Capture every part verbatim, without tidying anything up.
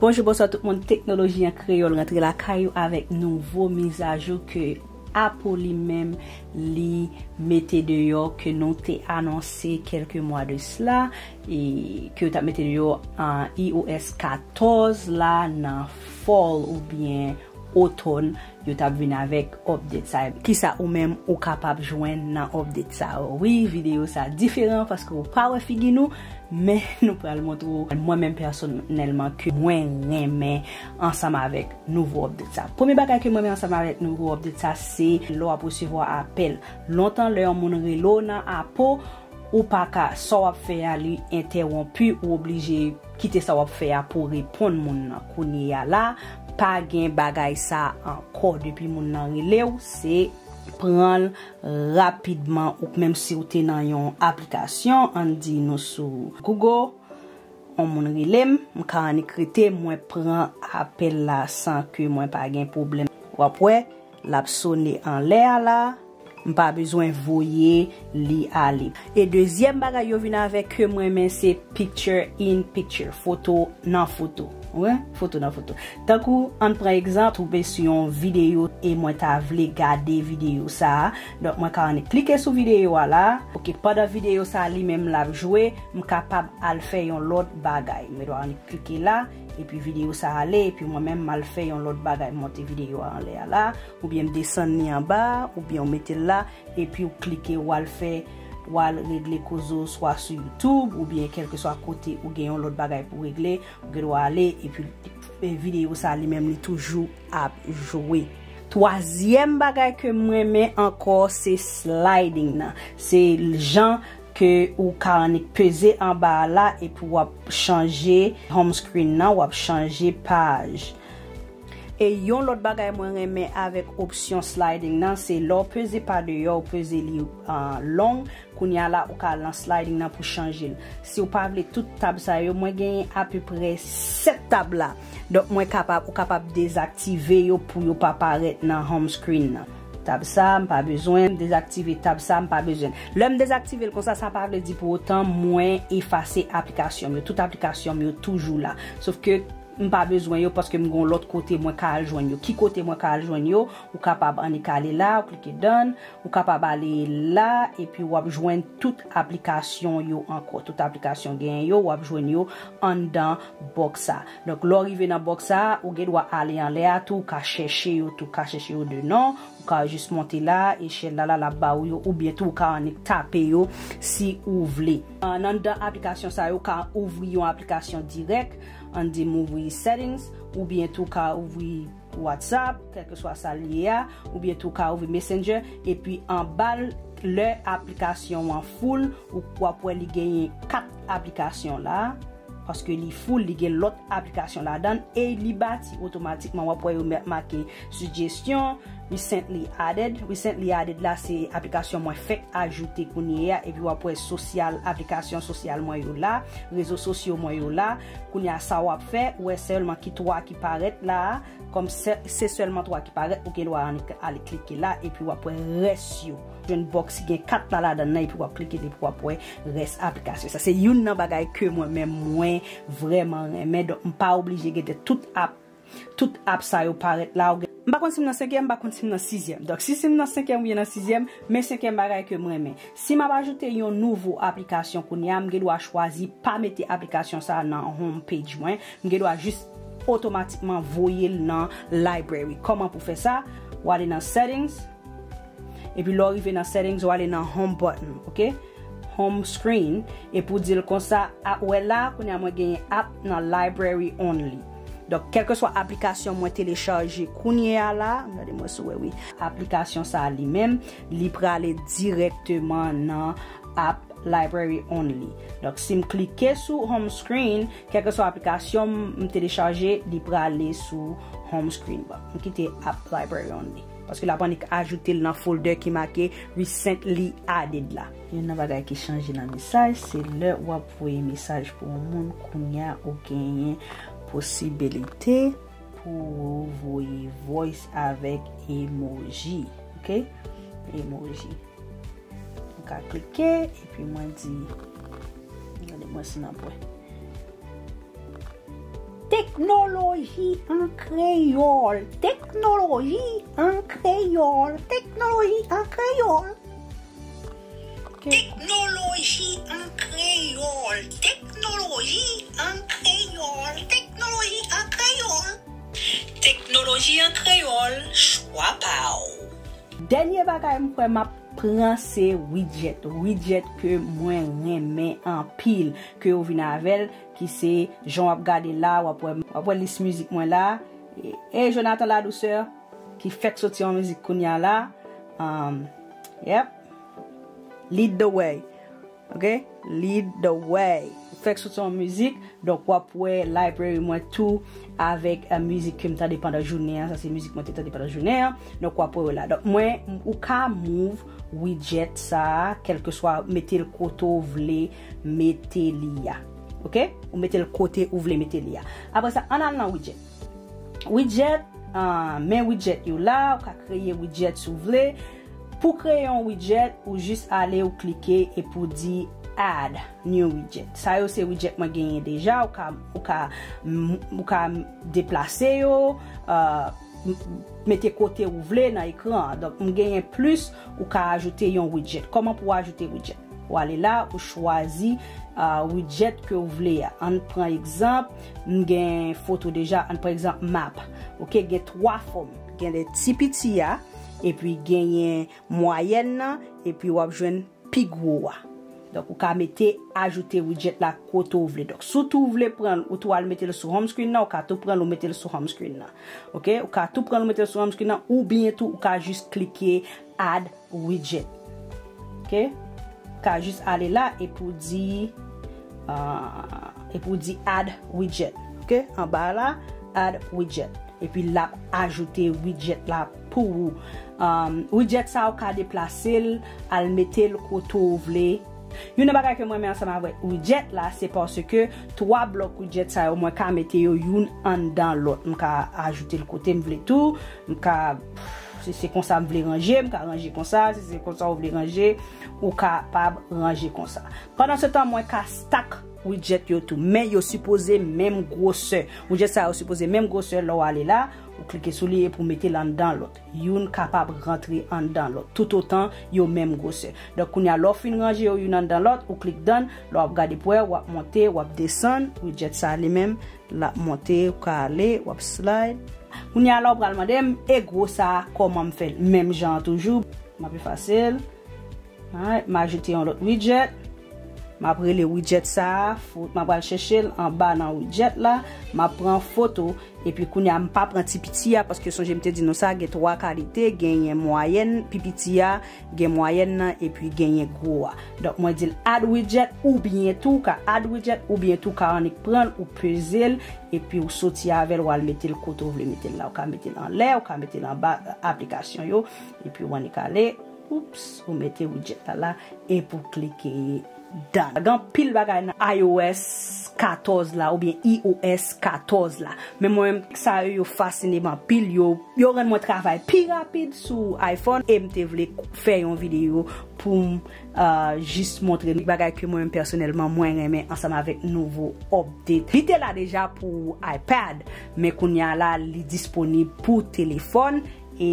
Bonjou, bonswa tout moun. Teknoloji an Kreyòl rantre lakay ou avèk nouvo mizajou ke Apple li menm li mete deyò, ke nou te anonse kèlke mwa de sila, e ke yo t ap mete deyò an I O S katòz la nan fall oubyen otòn, yo t ap vin avèk update sa. Kisa ou menm ou kapab jwenn nan update sa? Wi, videyo sa diferan paske ou pa wè figi nou, men nou pral montre w mwen menm pèsonèlman ke mwen renmen ansanm avèk nouvo update sa. Premye bagay ke mwen renmen ansanm avèk nouvo update sa, se lè w ap resevwa apèl. Lontan, lè yon moun rele w nan Apple, ou pa ka, sa w ap fè a, li entèwonpi, ou oblije kite sa w ap fè a pou w reponn moun nan. Kounye a la, pa gen bagay sa ankò. Depi moun nan rele w, se pran l rapidman, ou menm si w te nan yon aplikasyon, ann di nou sou Google, yon moun rele m, m ka annik rete, mwen pran apèl la san ke mwen pa gen pwoblèm. W ap wè, l ap sone anlè a la, m pa bezwen voye li ale. E dezyèm bagay yo vin avèk ke mwen renmen, se picture in picture, foto nan foto. Wi, foto nan foto. Tankou, ann pran egzanp, twouve sou yon videyo e mwen ta vle gade videyo sa a. Donk, mwen ka annik klike sou videyo a la. Oke, pandan videyo sa a li menm l ap jwe, m kapab al fè yon lòt bagay. Mwen dwa annik klike la, epi videyo sa a ale, epi mwen menm m al fè yon lòt bagay, m monte videyo a anlè a la, oubyen m desann li anba, oubyen w mete l la, epi w klike, w al fè, w al regle koze w swa sou YouTube, oubyen kèlkeswa kote ou gen yon lòt bagay pou w regle, ou gen dwa ale, epi, e, videyo sa a li menm li toujou ap jwe. Twazyèm bagay ke m renmen ankò, se sliding nan. Se jan ke ou ka annik peze anba a la epi w ap chanje home screen nan, w ap chanje paj. E yon lòt bagay mwen renmen avèk opsyon sliding nan, se lè w peze pa deyò, ou peze li, ah, long, kounye a la, ou ka al nan sliding nan pou chanje l. Si w pa vle tout tab sa yo, mwen genyen apeprè sèt tab la. Donk, mwen kapab, ou kapab dezaktive yo pou yo pa parèt nan home screen nan. Tab sa, m pa bezwen, m dezaktive tab sa, m pa bezwen. Lè m dezaktive l konsa, sa pa vle di pou otan mwen efase aplikasyon m yo. Tout aplikasyon m yo toujou la. Sof ke m pa bezwen yo paske m gon lòt kote mwen ka al jwenn yo. Ki kote mwen ka al jwenn yo? Ou kapab annik ale la, ou klike done, ou kapab ale la, epi w ap jwenn tout aplikasyon yo ankò. Tout aplikasyon genyen yo, w ap jwenn yo anndan box sa. Donk, lè w rive nan box sa, ou gen dwa ale anlè a tou, ou ka chèche yo tou, ou ka chèche yo de non, ou ka jis monte la, echèl la, la, l ap ba ou yo, oubyen tou, ou ka annik tape yo si ou vle. An, anndan aplikasyon sa yo, ou ka ouvri yon aplikasyon dirèk, ann di m ouvri settings, oubyen tou ka ouvri WhatsApp, kèlkeswa sa l ye a, oubyen tou ka ouvri Messenger, epi anba l, lè aplikasyon an full, ou, w ap wè li genyen kat aplikasyon la, paske li full, li gen lòt aplikasyon ladan l, e li bati otomatikman, w ap wè yo ma-, make suggestion, recently added. Recently added la, se aplikasyon mwen fèk ajoute kounye a, epi w ap wè sosyal, aplikasyon sosyal mwen yo la, rezo sosyo mwen yo la. Kounye a, sa w ap fè, ou wè sèlman ki twa ki parèt la a, kòm se, se sèlman twa ki parèt, ou gen dwa annik ale klike la, epi w ap wè rès yo. Jwenn box ki gen kat la ladan l nan, epi w ap klike l, epi w ap wè rès aplikasyon. Sa se youn nan bagay ke mwen menm mwen vrèman renmen. Donk, m pa oblije gen tout app, tout app sa yo parèt la. Ou gen, m pa konn si m nan senkyèm, m pa konn si m nan sizyèm. Donk, si, si m nan senkyèm oubyen nan sizyèm, men senkyèm bagay ke m renmen. Si m ap ajoute yon nouvo aplikasyon kounye a, m gen dwa chwazi pa mete aplikasyon sa a nan home page mwen. M gen dwa jis otomatikman voye l nan library. Kòman pou fè sa? W ale nan settings, epi lè w rive nan settings, w ale nan home button, oke? Home screen, epi w di l konsa, a, ou wè la, kounye a mwen genyen app nan library only. Donk, kèlkeswa aplikasyon mwen telechaje kounye a la, gade mwen si w wè wi. Aplikasyon sa a li menm, li prale dirèkteman nan app library only. Donk, si m klike sou home screen, kèlkeswa aplikasyon m, m telechaje, li prale sou home screen. Bon, m kite app library only. Paske l ap annik ajoute l nan folder ki make recently added la. Youn nan bagay ki chanje nan mesaj, se lè w ap voye mesaj pou yon moun, kounye a ou genyen posibilite pou ou voye voice avèk emoji. Oke? Emoji. Mwen ka klike, epi mwen di, gade mwen si n ap wè. Tik Teknoloji an kreyòl. Teknoloji an kreyòl. Teknoloji an kreyòl. Teknoloji an kreyòl. Teknoloji an kreyòl. Teknoloji an kreyòl. Teknoloji an kreyòl, chwa pa w. Dènye bagay m kwè m ap pran se widget. Widget ke mwen renmen anpil, ke yo vin avè l, ki se jan w ap gade la, w ap wè, w ap wè lis mizik mwen la. E, e Jonathan Ladousè, ki fèk soti yon mizik kounya la. Um, yep. Lead the way. Ok? Lead the way. Fèk soti yon mizik. Donk, w ap wè library mwen tou avèk, eh, mizik ke m tande pandan jounen an. Sa se mizik mwen te tande pandan jounen an. Donk, w ap wè yo la. Donk, mwen, ou ka move widget sa, kèlkeswa, mete l kote w vle mete li a. Ok? Ou mete l kote ou vle mete li a. Apre sa, ann al nan widget. Widget, ah, men widget yo la, ou ka kreye widget si w vle. Pou kreye yon widget, ou jis ale, ou klike epi w di add new widget. Sa yo se widget mwen genyen deja, ou ka, ou ka, ou ka deplase yo, ah, m- mete kote ou vle nan ekran an. Donk, m genyen plis, ou ka ajoute yon widget. Kòman pou w ajoute widget? Ou ale la, ou chwazi, ah, widget ke w vle a. Ann pran egzanp, m gen foto deja, ann pran egzanp map. Ok, gen twa fòm. Gen de ti piti a, epi genyen mwayèn nan, epi w ap jwenn pi gwo a. Donk, ou ka mete ajoute widget la kote w vle. Donk, si w tou vle pran l, ou tou al mete l sou home screen nan, ou ka tou pran l, ou mete l sou home screen nan. Ok? Ou ka tou pran l, ou mete l sou home screen nan, oubyen tou, ou ka jis klike add widget. Ok? Ou ka jis ale la epi w di, ah, epi w di add widget. Ok? Anba la, add widget. Epi l ap ajoute widget la pou ou. Um, widget sa ou ka deplase l, al mete l kote ou vle. Youn nan bagay ke mwen renmen ansanm avèk widget la, se paske twa blòk widget sa yo, mwen ka mete yo youn anndan lòt. M ka ajoute l kote m vle tou. M ka, si se konsa m vle ranje, m ka ranje konsa. Si se konsa ou vle ranje, ou kapab ranje konsa. Pandan se tan, mwen ka stack widget yo tou, men yo sipoze menm gwosè. Widget sa yo sipoze menm gwosè, lè w ale la, ou klike sou li epi w mete l anndan lòt. Youn kapab rantre anndan lòt, toutotan yo menm gwosè. Donk, kounye a, lè w fin ranje yo youn anndan lòt, ou klik done, lè w ap gade pou wè, w ap monte, w ap desann, widget sa li menm, l ap monte, ou ka ale, w ap slide. Kounye a, la, w pral mande m, e gwo sa a, kòman m fè l? Menm jan an toujou, m ap efase l. Alright, m ajoute yon lòt widget. M ap rele widget sa a, fo- m ap al chèche l anba nan widget la. M ap pran foto, epi kounye a m pa pran ti piti a, paske sonje m te di nou sa, gen twa kalite, genyen mwayèn, pi piti a, gen mwayèn nan, epi genyen gwo a. Donk, mwen di l add widget, oubyen tou, ou ka add widget, oubyen tou, ou ka annik pran l, ou peze l, epi ou soti avè l, ou al mete l kote ou vle mete l la. Ou ka mete l anlè, ou ka mete l anba aplikasyon yo, epi ou annik ale. Oups, ou mete widget la la epi w klike done. Gen anpil bagay nan I O S katòz la oubyen I O S katòz la. Men mwen menm, sa yo, yo fasine m anpil, yo, yo rann mwen travay pi rapid sou iPhone e m te vle fè yon videyo pou m, ah, jis montre nou bagay ke mwen menm pèsonèlman mwen renmen ansanm avèk nouvo update. Li te la deja pou iPad, men kounye a la li disponib pou telefòn e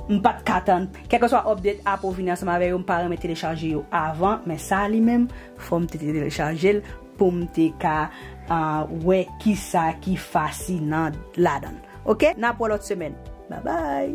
m pa t ka tann. Kèlkeswa update Apple vini ansanm avè yo, m pa renmen telechaje yo avan, men sa li menm, fò m te telechaje l pou m te ka, ah, wè kisa ki fasinan ladan l. Ok? N ap wè lòt semèn. Babay!